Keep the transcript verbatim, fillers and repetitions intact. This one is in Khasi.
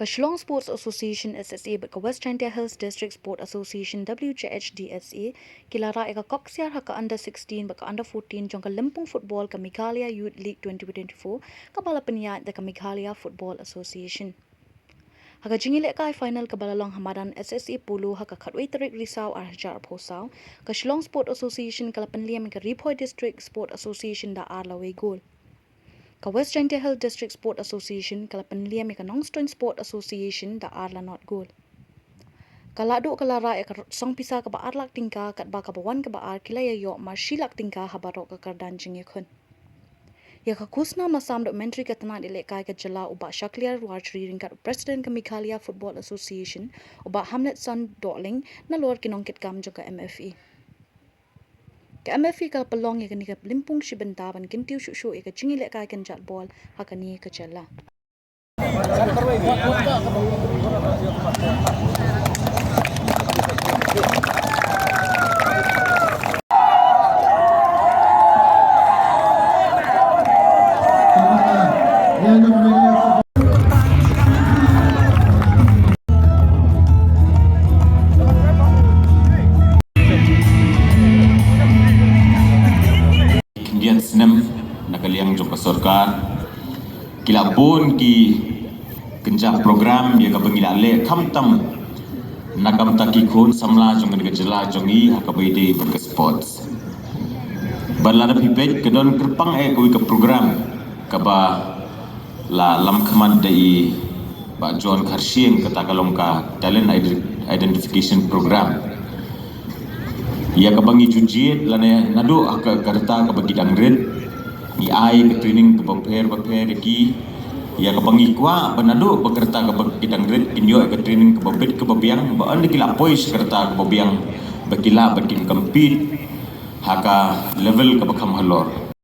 Shillong Sports Association, S S A, bad ka West Jaintia Hills District Sport Association, W J H D S A, ki la rah ïa ka kop ksiar ha ka under sixteen bad ka under fourteen jong ka lympung football ka Meghalaya Youth League twenty twenty-four, kaba la pynïaid da ka Meghalaya Football Association. Ha ka jingïalehkai final kaba la long ha madan S S A Polo ha ka khatwei tarik Risaw arhajar arphew saw, ka Shillong Sport Association ka la pynliam ïa ka Ri Bhoi District Sport Association da ar la wei gol. Ka West Jaintia Hill District Sport Association ka la pynliam ïa ka Nongstoiñ Sport Association da ar la nod gol. Ka Lahduh ka la rah ïa ka song pisa kaba ar lak tyngka, katba kaba wan kaba ar ki la ïa ïoh mar shi lak tyngka ha baroh ka kyrdan jingïakhun. Ïa ka khusnam la sam da u Myntri ka tnad ïalehkai ka jylla u Bah Shakliar Warjri ryngkat u President ka Meghalaya Football Association u Bah Hamletson Dohling nalor ki nongkitkam jong ka M F A. Ka M F A ka pynlong ïa kane ka lympung shi bynta ban kyntiew shuh shuh ïa ka jingïalehkai kynjat bol ha kane ka jylla. Khyndiat snem na ka liang jong ka sorkar ki la bun ki kynja program ïa kaba ngi la leh khamtam na ka bynta ki khun samla jong ka jylla jong ngi ha kaba ïadei bad ka sports. Bad lada phi peit ka don kyrpang eh kawei ka program kaba la lam khmat da i Bah John Kharshiing, kata ka long ka Talent Ide- Identification Program. Ïa kaba ngi ju jied lane naduh ha ka, ka rta kaba ki dang rit, ngi ai ka training kaba pher ba pher ïa ki. Ïa kaba ngi kwah ba naduh ba ka rta kaba ki dang rit kin ïoh ka training kaba bit kaba biang, ba ynda ki la poi sha ka rta kaba biang ba ki lah ba kin compete ha ka level kaba kham halor.